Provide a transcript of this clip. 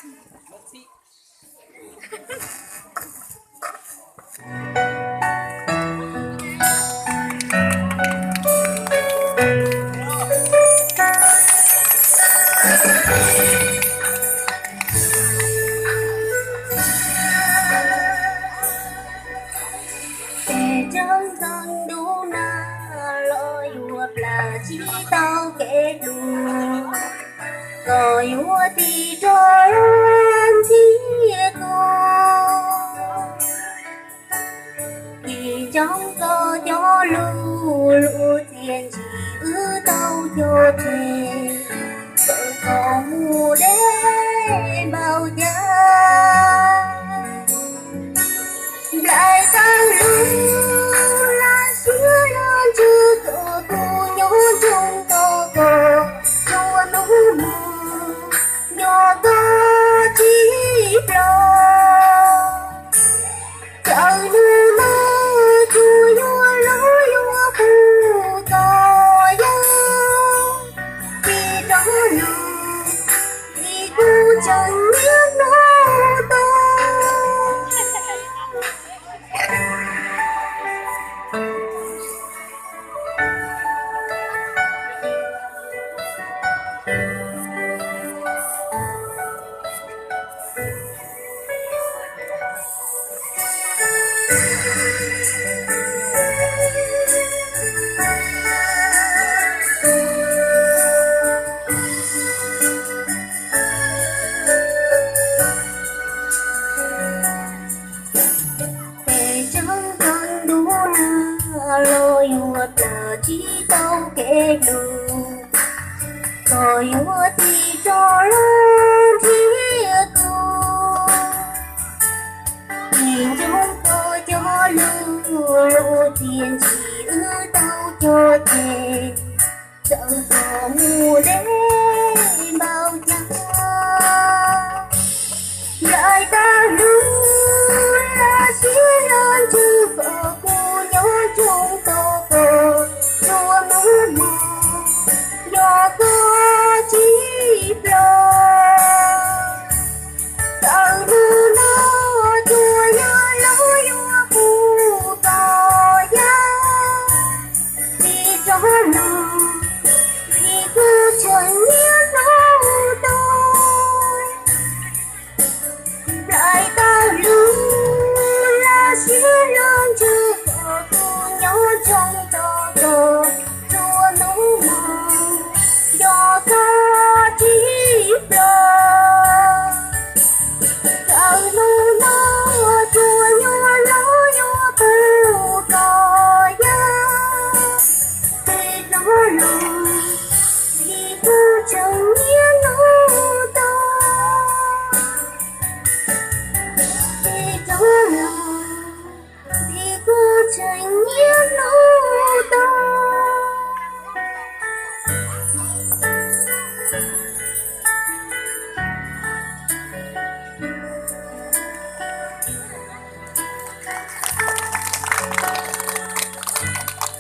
Peb tsoom ntxoog ntuj nag los yuav plam tsis tau kev dua, kom yuav tig rog los ntxias kuv. Tig ntsoov koj cov lus, lub txiaj ntsim wb tau cog tseg, txawm txom mus deb npaum cas. Nplaim tawm lub laj siab los ntsws, txhua kuv nyob nrog koj, txhua hnub mus nco koj tsis plam. Txawm nag nag kuv yuav los yuav pw txog yawg, tig rov los vim kuv tseem nyiam hnov tau. Peb tsoom ntxoog ntuj nag los yuav plam tsis tau kev dua, kom yuav tig rog los ntxias kuv. Tig ntsoov koj cov lus, lub txiaj ntsim wb tau cog tseg, txawm txom mus deb